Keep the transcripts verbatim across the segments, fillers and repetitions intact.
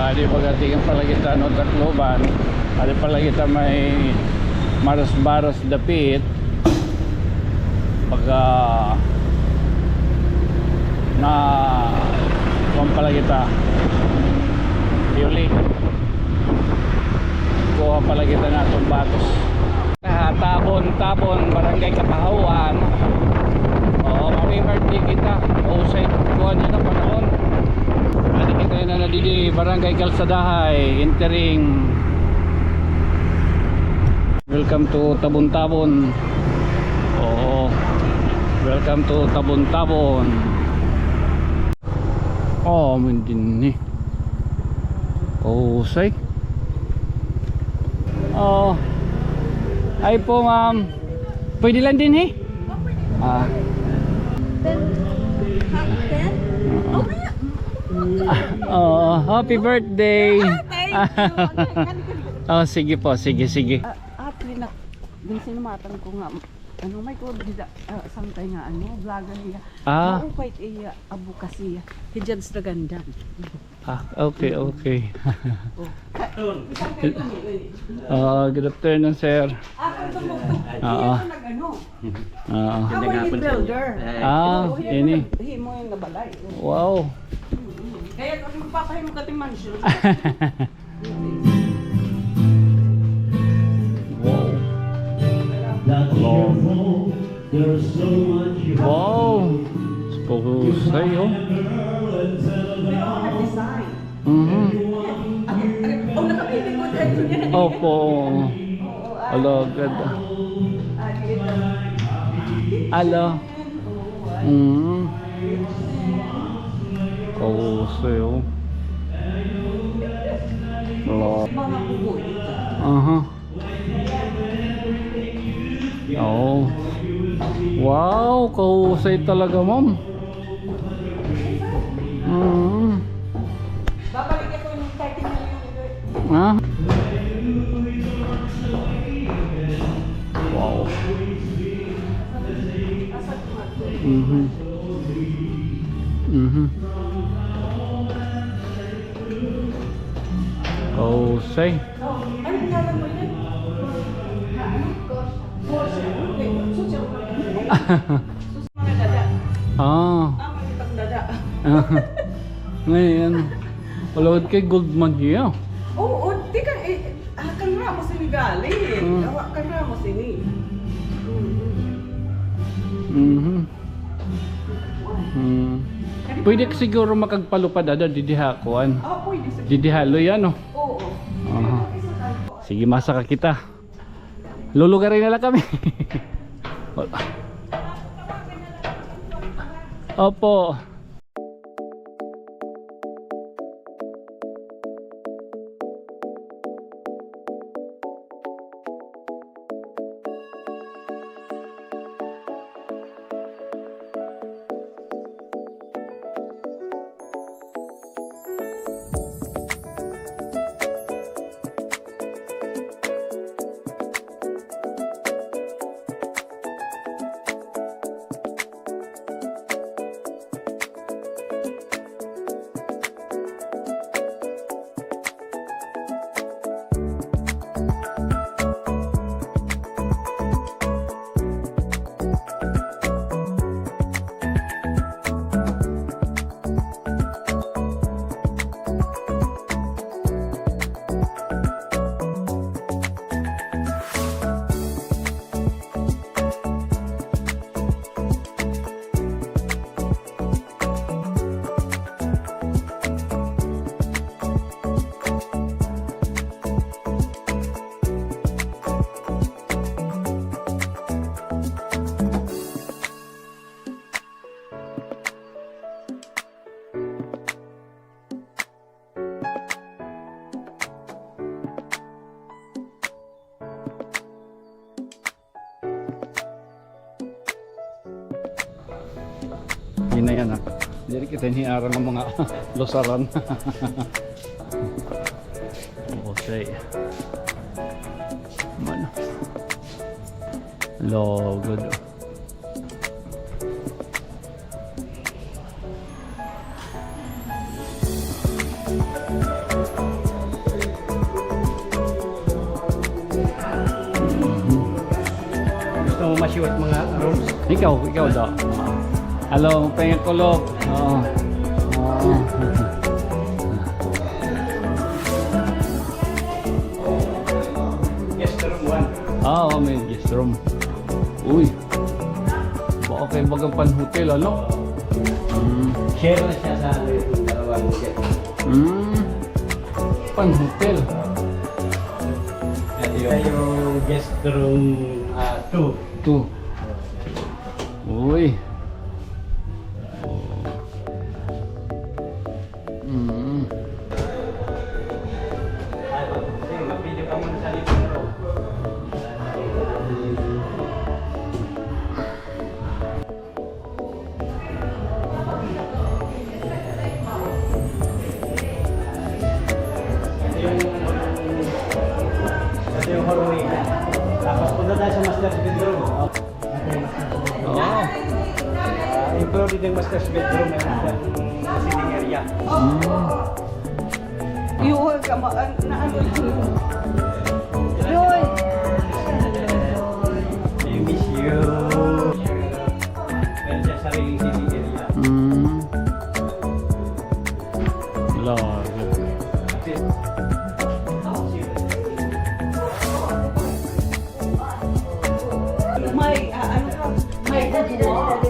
Adi pagdating pala kita, no, Tacloban. Adi pala kita may Marasbaras dapit. Pagka na kuwan pala kita. Yuli. Kuha pala kita na itong batos. Ah, Tabon, Tabon, Barangay Kapahawan. Oo, happy birthday kita. Usay kuan niya na panahon. Adi kita na nadidi, Barangay Kalsadahay, entering. Welcome to Tabon-Tabon. Oo. Welcome to Tabon-Tabon. Oh, man din ni. Kausay. Oh. Ay po, ma'am. Pwede lang din, eh? Ah. Ten? Ha? Ten? Oo. Oh, happy birthday. Ah, thank you. Oh, sige po, sige, sige. Ah, ah, prinak-, dun sinumatan ko nga, ano, may ko, dida, ah, sangkay nga, ano, vlogger niya. Ah. Maupay iya, abo kasi, ah, hi Judge Dagandan. Ah, okay, okay. Oh. Ah, good afternoon, sir. Ah, kung tumugtog, Oo. Iya na nag-ano. Oo. Ako yung builder. Ah, Oo, iya ini. na nag-, himo yung nabalay. Wow. Kaya kung magpapahimo ka ting mansion. Wow. Wow. Pagusay, oh. Pero ako nag-design. Mhm. Ako, ako, ako, oh, nakapili ko dyan. Opo. Oo, ah. Alagad. Ah, dito. Alo. Mm. Kausay, oh. Wala. Mga bugoy. Aha. Oo. Wow, kahusay talaga, ma'am. Mm. Babalik ako ng thirty million. Ha? Wow. Mhm. Mhm. Oh, say. Ano ngalan mo yun? Ha, ano? Social. Social. Mga dada. Ah. Ah, mga dada. Ngayon, palawad kay Goldman hiya. Oo, di ka, eh, ah, kan Ramos ini galing. Hmm. Awa, kan Ramos ini. Mhm. Hmm. Pwede ka siguro makagpalupad ada didi ha kuan. Ah, pwede siguro. Didi ha Loy, ano? Oo. Aha. Sige, masaka kita. Lulugarin na lang kami. Opo. Hinay, anak. Diri kita hiniaran ng mga lusaran. Okay. Man. Lugod. Masyot mga rooms. Ikaw, ikaw daw. Hello, pengkulok. Oo. Oo. Guest room one. Ah, oo, may guest room. Uy. Baka kay baga pan-hotel, ano? Mm. Share na siya sa, ano, yung dalawang guest. Mm. Pan-hotel. Ito yung, yung guest room, ah, two. Two. Uy. Mm. Ito yung, ito yung hallway. Tapos punta tayo sa master bedroom. Oo. Ah, included yung master's bedroom, may master sitting area. Mm. Yuhol ka ma-, an-, na ano yun? Yoy! I miss you. Meron siya sariling sitting area. Mm. Lord. May, ah, ano ka? May budwa.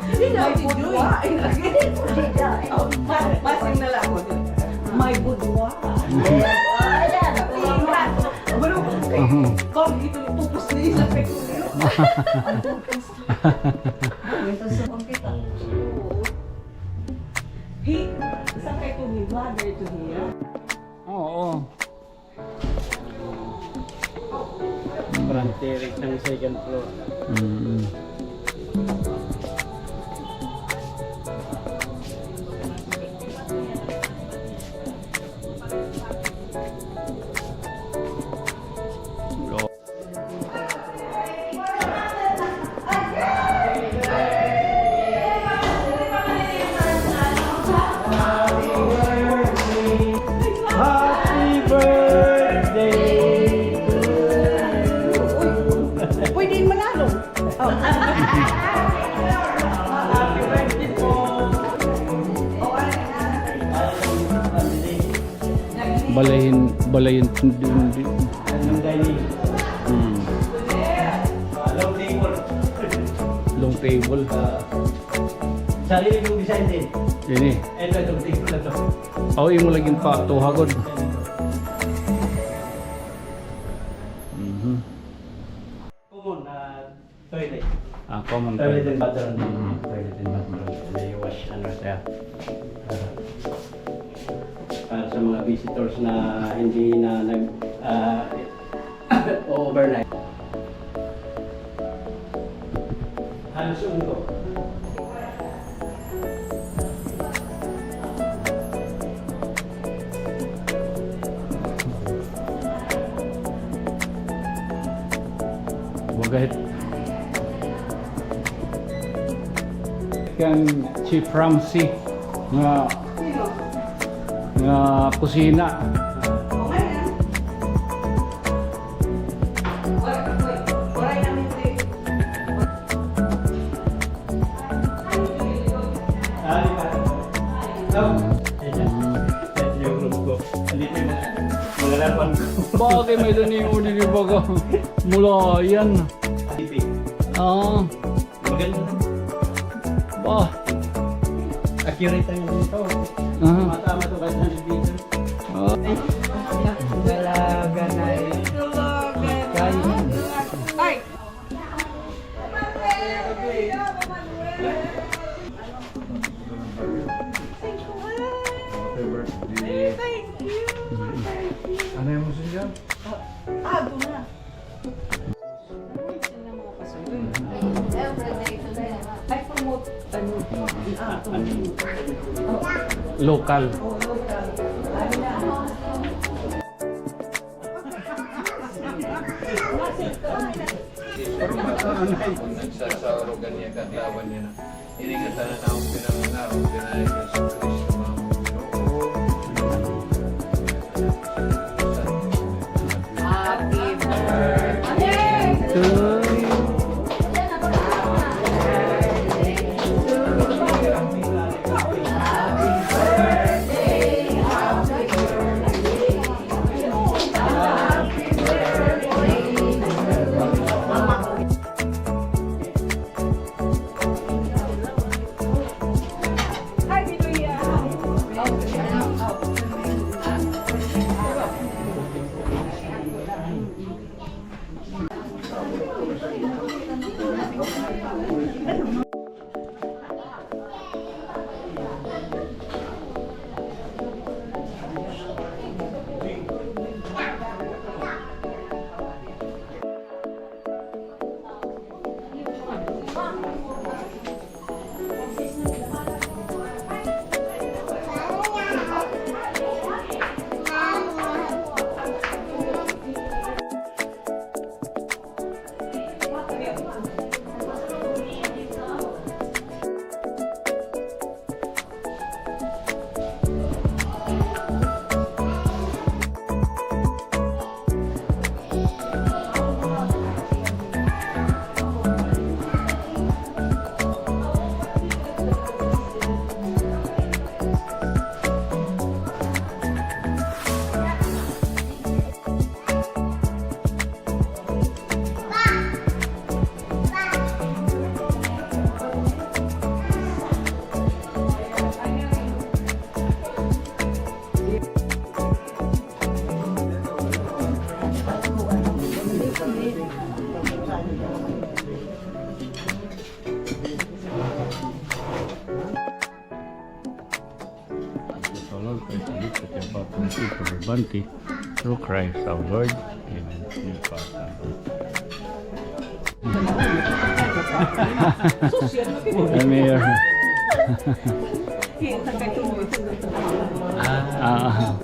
May budwa. Oh, ma-, masing na lang ako. May budwa. Ayan. Bro, mhm. Pag ito, pupus na isa pa ito. Ito sa pagkita. Hi-, sa kay ito, hi-, brother ito hiya. Oo. Front terrace ng second floor. Mm. Happy birthday to you. Pwede manalo. Oh. Happy birthday po. Balahin, balahin, din, din. Anong dining? Hmm. Ah, long table. Long table. Ah, sarili kong design din. Ini. Ito, itong table na to. Oh, imo lagi pa, tuhagod. Mhm. Common, ah, toilet. Ah, common toilet. Toilet and bathroom. Mm. Toilet and bathroom. May wash, ano siya. Ah, para sa mga visitors na hindi na nag, ah, overnight. Halos unto. Bagay. Kan Chef Ramsay nga, nga kusina. Bagay, may dani mo diri baga. Mula yan. Ah. Maganda na. Ba. Accurate ang ito. Aha. Matama to kahit hundred meters. Ah. Dalaga na eh. Ay! Happy birthday. Thank you. Thank you. Ano yung musun dyan? Ah, doon na. Ay, promote, ano, ah, local. Oh, local. Nagsasarogan niya, katlawan niya na. Ini nga tanan akon pinanganak, pinanganak ni Jesucristo, mga Ginoo. Happy birthday to That you're about to receive from your Bhante through Christ our Lord. Amen. Come here. Ah.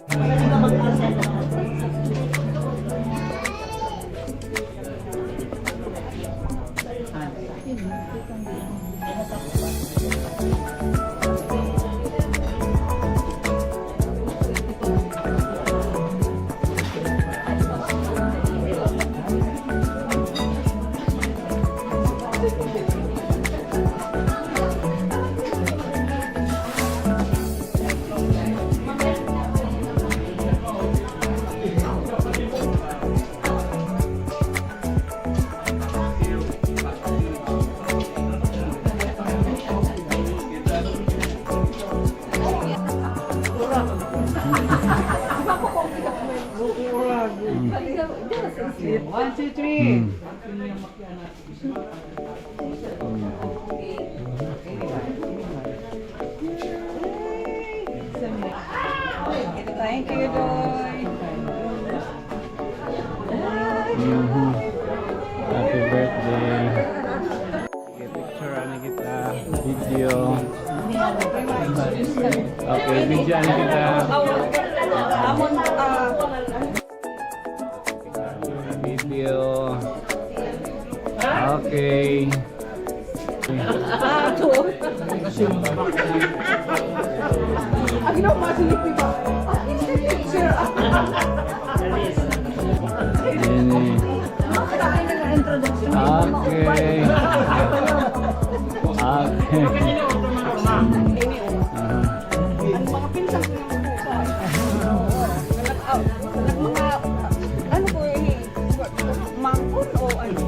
One, two, three. Mm. Thank you, Doy. Mhm. Happy birthday. Okay, picture na kita. Video. Okay, video na kita. Video. Okay. Ano, masilip ba? Picture. Ini. Okay. Okay. Aha. Ang mga pinsan ko yung mga, ano ko, eh, mangkon o ano?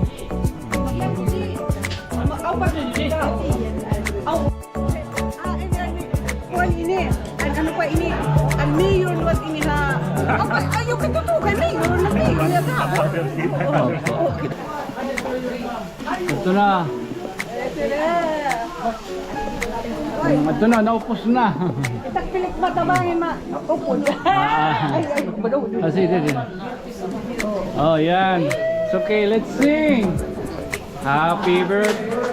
Ma-, aw, pag-, aw. Ah, ini, ini. Kuan ini. An, ano pa ini? An mayor liwat ini ha. Aw, pa, ayo, katutukan, mayor na, mayor na ta. Okay. Ito na. Ito na, naupos na. Itak pilik mata ba, ma-, upod. Ah. Ay, ay, bado. Ah, sige, sige. Oh, yan. It's okay, let's sing. Happy birthday.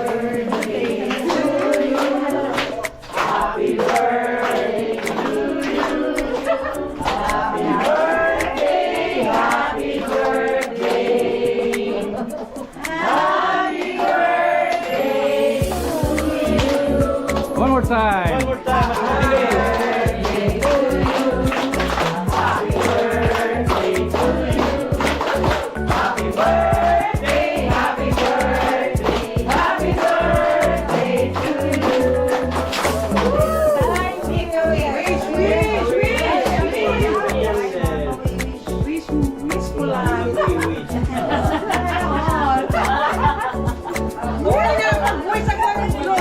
One more time. One more time. Wish, wish, wish, wish. Wish, wish ko lang. Uy, na, mag-wish ako ng ulo.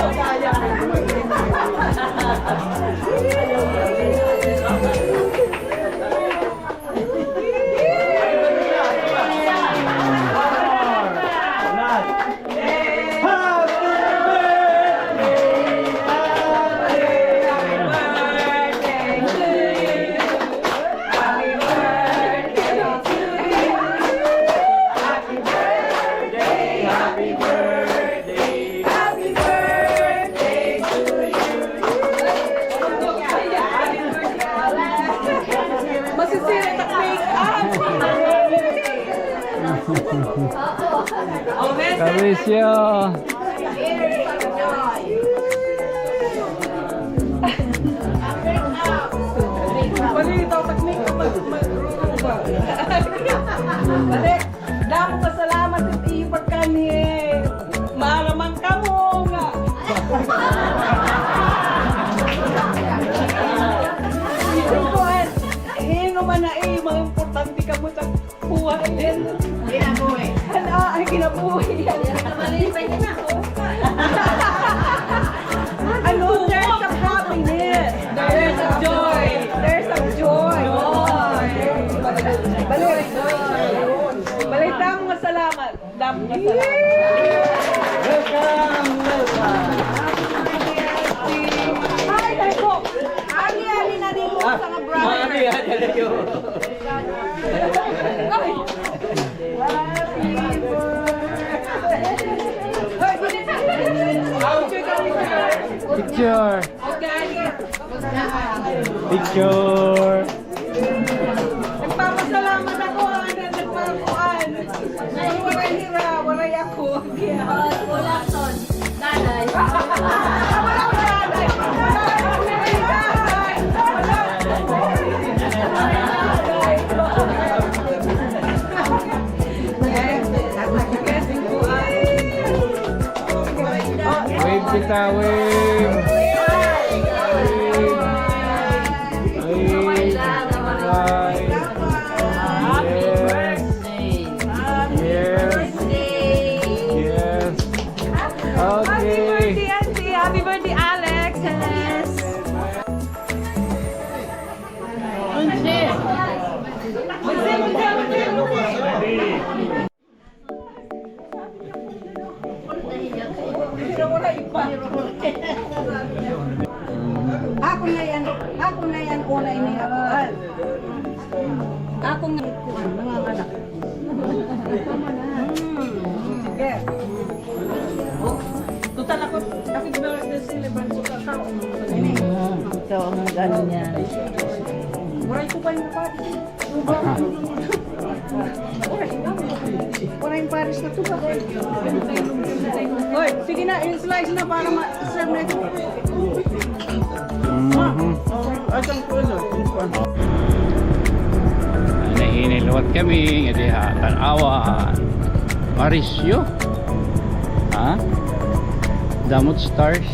Masisira it ak make-up. Kabisyo. Balitaw, tak make-up, mag-, mag-, Balik. Damo nga salamat it iyo pagkanhi. Maaram man kamo nga. Kuan, hin-o man na, eh, mga importante kamo sa buhay. Kinabuhi. Ano, ay, kinabuhi. Ano, there's some happiness. There's some joy. There's some joy. Balik. Balik, damo nga salamat. Damo nga salamat. Welcome, welcome. Hi, hi po. Ali, ali na din po sa mga brother. Picture. Picture. Nagpapasalamat ako, ano, nagpakuan. Wala hira, wala ako. Wala ton. Nanay. Wala, wala, nanay. Wave kita, wave. Wave. Wave. Hi. Yes. Yes. Yes. Okay. Happy birthday, Auntie. Happy birthday, Alex. Yes. Ako na yan, ako na yan, una ini ako. Ay. Ako nga kuan, mga anak. Hmm, sige. Total ako, ako ba na sila ba sa tao? Ikaw ang ano niya. Waray ko ba yung pati? Waray yung pares na to ba? Hoy, sige na, i-slice na para ma-serve na ito. Mhm. Nahiniluwat kami nga diha, tan-awa. Marisyo. Ha? Damot stars.